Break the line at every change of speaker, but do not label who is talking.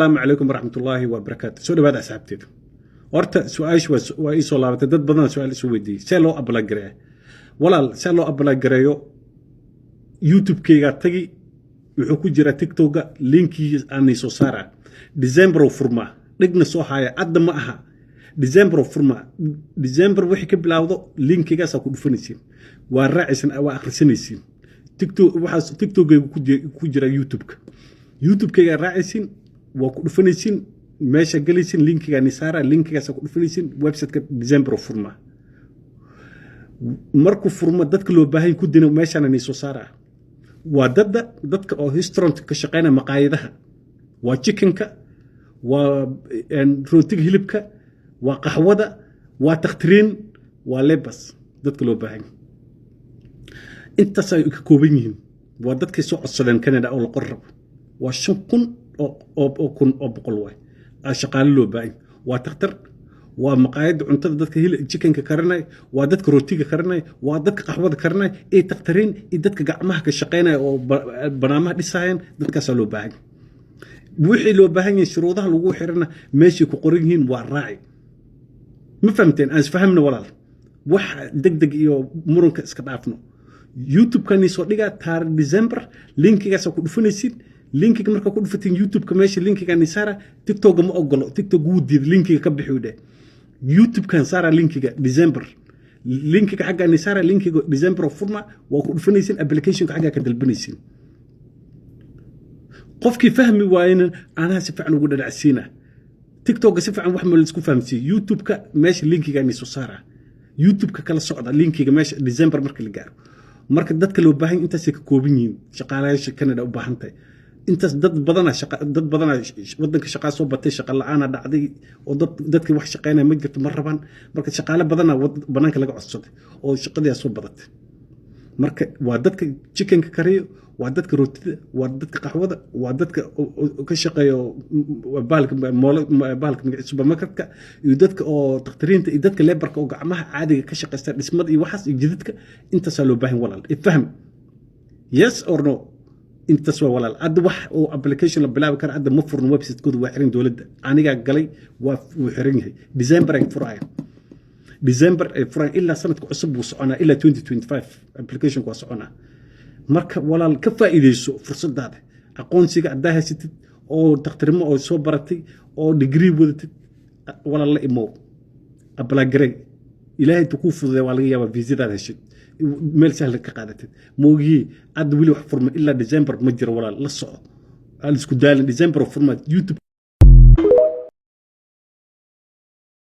Asalaamu calaykum waraxmatullaahi wabarakaatu. Soo dhawaada, asxaabteedu. Horta su-aashu waa ii soo laabatay. Dad badan su-aal isu weydiiyey: see loo apply gareeya, walaal? See loo apply gareeyo? YouTube-keygaa tagi, wuxuu ku jiraa TikToka linkii aanay soo saara. December oo furmaa, dhigna soo haya. Adda ma aha, December oo furmaa. December wixii ka bilaawdo linkigaasaa ku dhufanaysiin, waa raacaysan, waa akhrisanaysiin. TikTok, waxaas TikTokeyga ku jira YouTube-ka. YouTube-keygaa raacaysiin, waa ku dhufanaysiin, meesha gelaysiin, linkigaa nisaara, linkigaasaa ku dhufanaysiin. Website-ka December oo furmaa. Markuu furmo, dadka loo baahan ku dina meeshaana nii soo saaraa. Waa dadka oo restaurant ka shaqeynaya, maqaayadaha, waa chickenka, waa rootiga hilibka, waa qaxwada, waa takhtiriin, waa labours. Dadka loo baahan intaas ay ka kooban yihiin. Waa dadkay soo codsadeen Canada oo la qor rabo. Waa 5,000 oo kun oo boqol waay shaqaale loo baahan. Waa takhtar, waa maqaayadda cuntada, dadka chickenka karinaya, waa dadka rootiga karinaya, waa dadka qaxwada karinaya, iyo takhtariin, iyo dadka gacmaha ka shaqeynaya oo banaamaha dhisayaan. Dadkaasaa loo baahan. Wixii loo baahan yahay, shuruudaha lagu xirana meeshay ku qoran yihiin waa raaci. Ma fahamteen? Aan isfahamna, walaal. Wax deg deg iyo muranka iska dhaafno. YouTube-kani soo dhigaa taar December, linkigaasa ku dhufanaysid. Linkiga markaa ku dhufatiin, YouTube-ka meesha linkiga nisaara. TikToka ma ogolo, TikTok wuu diiday, linkiga ka bixi dheh. YouTube-kan saara linkiga December, linkiga xaggaa nisaara. Linkiga December oo furma waa ku dhufanaysin, applicationka xaggaa ka dalbanaysin. Qofkii fahmi waayena anaa si fiican ugu dhadhacsiina. TikToka si fiican wax ma laisku fahamsiiye. YouTube-ka meesha linkiga ni soo saara, YouTube-ka kala socda linkiga meesha December marka la gaaro. Marka dadka loo baahan intaasay ka kooban yihiin. Shaqaalayaasha Canada u baahan tahay intaas. Dad badana shaqa, dad badana wadanka shaqaa soo batay, shaqa la-aana dhacday oo dadkii wax shaqeynaya ma jirto, ma rabaan. Marka shaqaale badana banaanka laga codsaday oo shaqadii soo badatay. Marka waa dadka chickenka kariyo, waa dadka rootida, waa dadka qaxwada, waa dadka ka shaqeeyo bahalka moolo, bahalka magaciisa, supermarketka, iyo dadka oo dakhtariinta, iyo dadka labourka oo gacmaha caadiga ka shaqeysta, dhismada iyo waxaas iyo jidadka. Intaasaa loo baahan, walaal. Ifaham, yes or no? Intaas waa, walaal. Hadda wax oo application la bilaabi kara hadda ma furno. Website-kooda waa xiran dowladda. Anigaa galay, waa wuu xiran yahay. December ay furayaan, December ay furayaan. Ilaa sanadka cusub buu soconaa, ilaa 2025 applicationku waa soconaa. Marka walaal, ka faa'iideyso fursadaada. Aqoonsiga haddaa haysatid oo dakhtarnimo oo soo baratay oo degree wadatid, walaal, la imow, apply garey. Ilaahay intuu kuu fududay waa laga yaabaa viisadaad heshid, meel sahlan ka qaadatid. Moogihii hadda weli wax furma ilaa December ma jiro, walaal. La soco, aan isku daalin. December oo furma YouTube.